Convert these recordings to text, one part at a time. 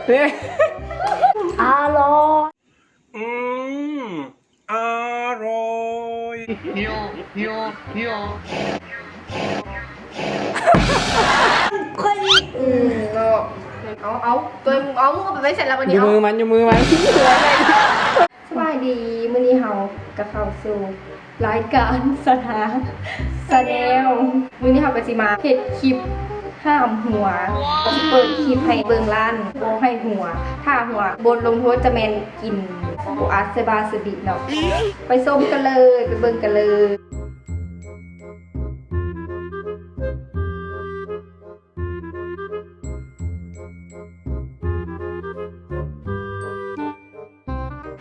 ອະລ່ອຍ ອືມ ອະລ່ອຍ ຂ້ອຍ ອືມ ເນາະ ເອົາ ເອົາ ຕົວເອງ ເອົາ ເອົາມືໄປໃສລະບາດນີ້ ຢູ່ມືມັນ ຢູ່ມືມັນ. ສະບາຍດີ ມື້ນີ້ເຮົາກະເຂົ້າສູ່ລາຍການສະຖາ Channel. ມື້ນີ້ເຮົາກະຊິມາເຮັດຄລິບຫ້າມຫົວ ກະຊິເປີດຄລິບໃຫ້ເບິ່ງລ້ານບໍ່ໃຫ້ຫົວ ຖ້າຫົວ ບົດລົງໂທດຈະແມ່ນກິນ ບໍ່ອາດສະບາສະບິເນາະ. ໄປຊົມກັນເລີຍ ໄປເບິ່ງກັນເລີຍ.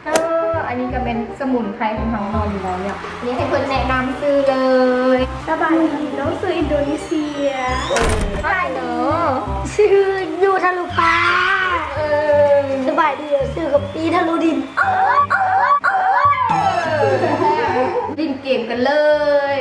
ເອີ ອັນນີ້ກະແມ່ນສະໝຸນໄພຂອງເຮົາເນາະ ຢູ່ເນາະ. ນີ້ໃຫ້ເພິ່ນແນະນຳຊື່ເລີຍ. ສະບາຍດີ ນ້ອງຊື່ອິນໂດເນເຊຍ. ເອີ ສະບາຍດີ ຊື່ຢູທາລູປາ. ເອີ ສະບາຍດີ ຊື່ກະປີທາລູດິນ. ຫຼິ້ນເກມກັນເລີຍ.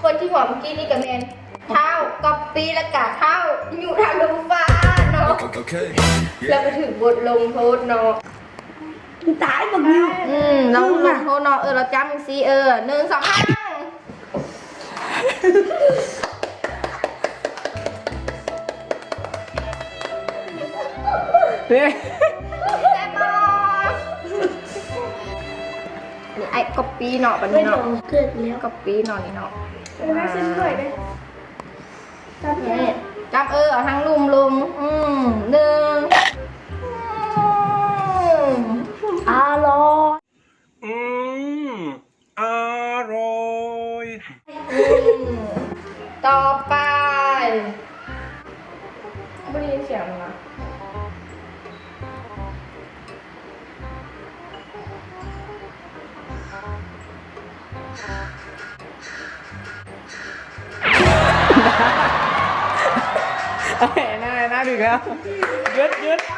ຄົນທີ່ຫົວເມື່ອກີ້ນີ້ກະແມ່ນທ້າວກັອບປີ້ ແລະກະທ້າວຍຸທາລູປາເນາະ. ໂອເຄ ແລ້ວກະຖືກບົດລົງໂທດເນາະ. ຕາຍບັກຍຸ. ອືມ ລາວລົງໂທດເນາະ. ເອີ ລາວຈ້ຳຈັ່ງຊີ້. ເອີ ໜຶ່ງ ສອງ ສາມ. ເອີ ແຊບບໍ່? ອັນນີ້ອ້າຍກັອບປີ້ເນາະ ບັດນີ້ເນາະ. ເກີດແລ້ວ ກັອບປີ້ເນາະ ນີ້ເນາະ. ເອີ ໜ້າເສັ້ນດ້ວຍເດ້. ຈັບ ເອີ ເອົາທາງລຸ່ມລົງ. ອືມ ໜຶ່ງ. ອືມ ອະລ່ອຍ. ອືມ ອະລ່ອຍ. ອືມ ຕໍ່ໄປ ບໍ່ໄດ້ຍິນສຽງມັນຫວາ? ເອົາໃໝ່ ໜ້າ ໜ້າດຶກແລ້ວ. ຢຸດ ຢຸດ. ເ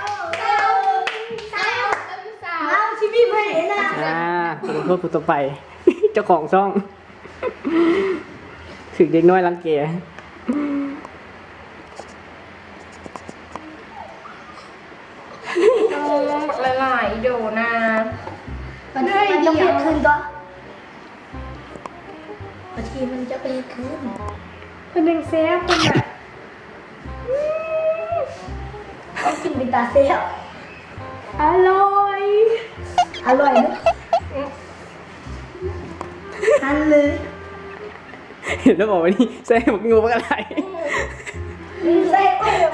ອົາຊິບີບໃຫ້ນະ. ອ່າ ບົດລົງໂທດຜູ້ຕໍ່ໄປ ເຈົ້າຂອງຊ່ອງ ຖືກເດັກນ້ອຍລັງແກ. ໂອ້ ບັກຫຼາຍໆ ອີໂດນາ. ມັນ ມັນຕ້ອງເຮັດຄືນຕົວະ. ບາງທີມັນຈະໄປເຮັດຄືນ ເພິ່ນຍັງແຊບເພິ່ນນະ. ອືມ ເອົາກິນເປັນຕາແຊບ. ອະລ່ອຍ ອະລ່ອຍເນາະ. ອືມ ຫັ້ນເລີຍ. ເຫັນແລ້ວບອກວ່ານີ້ໃສ່ບັກຫຍ້ວບັກອະໄລ. ໃສ່ບັກຫຍ້ວ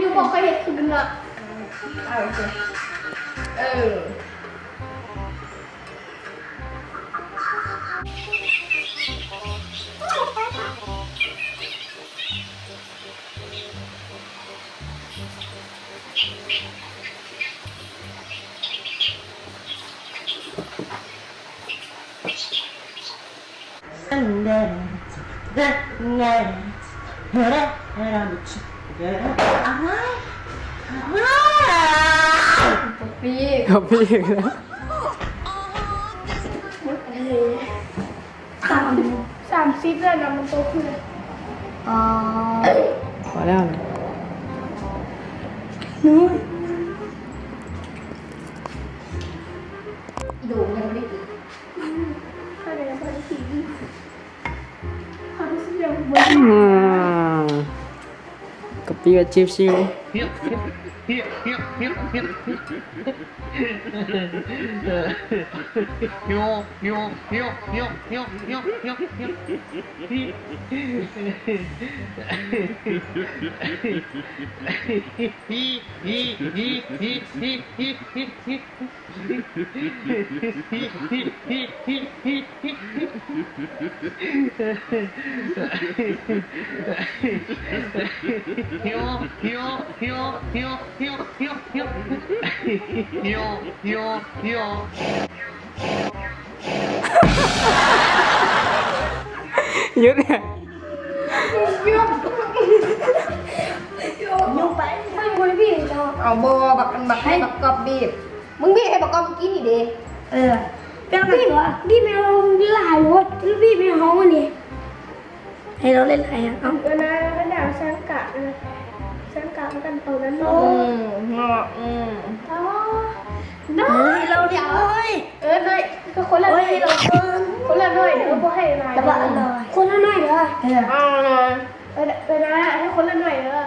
ຢູ່ບໍ່ເຄີຍເຮັດຄືນລະ. ເອີ ເອີ. ປີ ກະປີອີກແລ້ວ. ສາມ ສາມສິບແລ້ວນະ ມັນໂຕຂຶ້ນ. ອໍ ພໍແລ້ວນະ. ອີໂດງຍັງບໍ່ໄດ້ກິນ. ອືມ ຂ້ອຍກະຍັງບໍ່ໄດ້ກິນ. ອືມ ກະປິວ່າຊິວໆ. ຢຸດ ຍົກໄປ ມັນບໍ່ໄດ້ບີບເຈົ້າ. ເອົາບໍ່ ບັກ ບັກ ໃຫ້ບັກກອບບີບ. ມຶງບີບໃຫ້ບັກກອບກິນນີ້ເດ້. ເອີ ແປ້ງໜ້ອຍຕົວະ ບີບແມ່ນເອົາຫຼາຍໂພດ ບີບແມ່ນເຮົານີ້ ໃຫ້ລາວເຫຼັ້ນຫຼາຍອະ. ເອົາ ເອີນະ ບັນດາສັງກະນະ ສັງກະມັນກັນເອົານັ້ນເນາະ. ອືມ ເນາະ ອືມ ອໍ ເອີ ໃຫ້ລາວເດ ເອີ ໜ້ອຍ ກໍຄົນລະໜ້ອຍ ຄົນລະໜ້ອຍເດີ ບໍ່ໃຫ້ຫຼາຍ ຄົນລະໜ້ອຍເດີ. ເອີ ເອີນະ ໃຫ້ຄົນລະໜ້ອຍເດີ.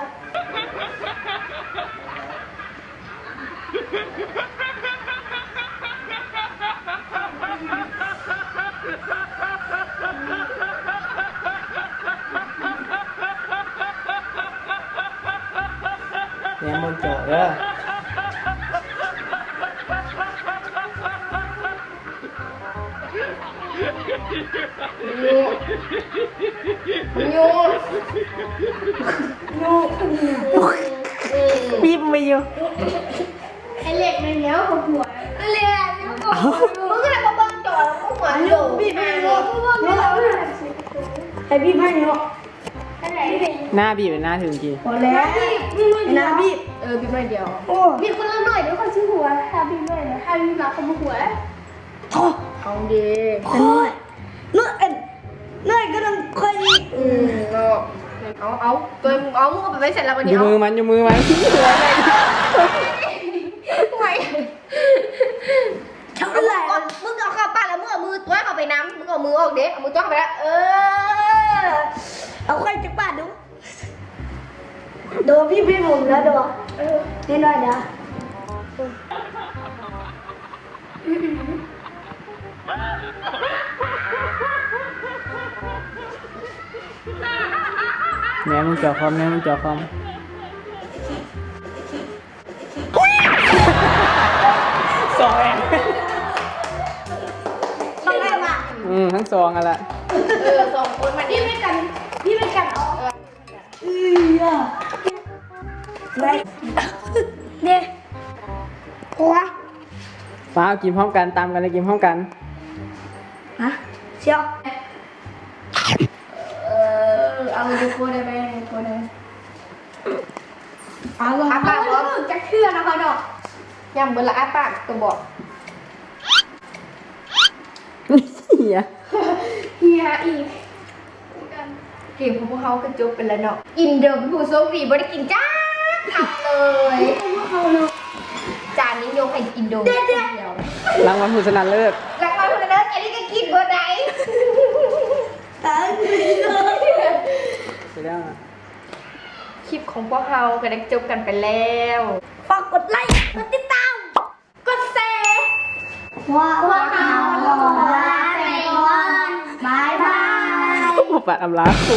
ແນມເບິ່ງຈໍເດີ. ບີບໄປຢູ່. ໄອ້ເລັກແມ່ນແລ້ວກໍຫົວ ໄອ້ເລັກແມ່ນແລ້ວກໍຫົວ. ມຶງກໍໄດ້ມາເບິ່ງຈໍແລ້ວກໍຫົວຢູ່. ບີບແມ່ນແລ້ວ ໃຫ້ບີບໃຫ້ເນາະ. ໜ້າບີບ ໜ້າຖືກກີ້ ພໍແລ້ວ ໜ້າບີບ. ເອີ ບີບໜ້ອຍດຽວ. ໂອ້ ບີບຄົນລະໜ້ອຍເດີ ຂ້ອຍຊິຫົວ. ຖ້າບີບໜ້ອຍນະ ຖ້າບີບຫຼາຍຂ້ອຍບໍ່ຫົວ. ເອົາເດ້ ໜ້ອຍ ໜ້ອຍ ເອີ ໜ້ອຍກໍຕ້ອງຄ່ອຍ. ອືມ ເນາະ. ເອົາ ເອົາ ຕົວເອງ ເອົາ ມຶງເອົາໄປໄວ້ໃສລະບາດນີ້? ຢູ່ມືມັນ ຢູ່ມືມັນ. ໂອ້ຍ ເອົາຫຼາຍ ມຶງເອົາເຂົ້າປາກແລ້ວ ມຶງເອົາມືຕົວະເຂົ້າໄປນຳ. ມຶງເອົາມືອອກເດ້ ເອົາມືຕົວະເຂົ້າໄປລະ. ເອີ ເອົາຂ້ອຍຈັກບາດດູ. ໂດ ພີ່ເປັນໝູນະໂດ. ເອີ ນ້ອຍໆນະ. ແນມເບິ່ງຈໍຄອມ ແນມເບິ່ງຈໍຄອມ. ສອງແອງ ອືມ ທັງສອງຫັ້ນລະ. ເອີ ສອງຄົນມານີ້ ພີ່ແມ່ນກັນ ພີ່ແມ່ນກັນ. ເອີ ເອີ ເດ້ ຫົວ ຟ້າວກິນພ້ອມກັນ ຕຳກັນແລ້ວກິນພ້ອມກັນ. ຮະ ສ່ຽວ ເອີ ເອົາຢູ່ຄົນໃດແມ່ນຄົນໃດ. ອ້າປາກບໍ່? ຈັກເທື່ອນະເຮົາເນາະ. ຍຳເບິດລະ ອ້າປາກກະບອກ. ເຫຍ ເຫຍອີກ. ເກມຂອງພວກເຮົາກໍຈົບໄປແລ້ວເນາະ. ອິນໂດເປັນຜູ້ໂຊກດີ ບໍ່ໄດ້ກິນຈັກຄຳເລີຍ. ພວກເຮົາເນາະ ຈານນີ້ຍົກໃຫ້ອິນໂດເດ້ ຄົນດຽວ. ລາງວັນຜູ້ຊະນະເລີດ ລາງວັນຜູ້ຊະນະເລີດ ແກນີ້ກໍກິນເບິດໄດ໋. ຕາຍ ໄປແລ້ວ. ຄລິບຂອງພວກເຮົາກໍໄດ້ຈົບກັນໄປແລ້ວ. ຝາກກົດໄລ ກົດຕິດຕາມ ກົດແຊ. ພວກເຮົາຂໍລາໄປກ່ອນ. ບາຍບາຍ. ບໍ່ປາກອຳລາຄູ.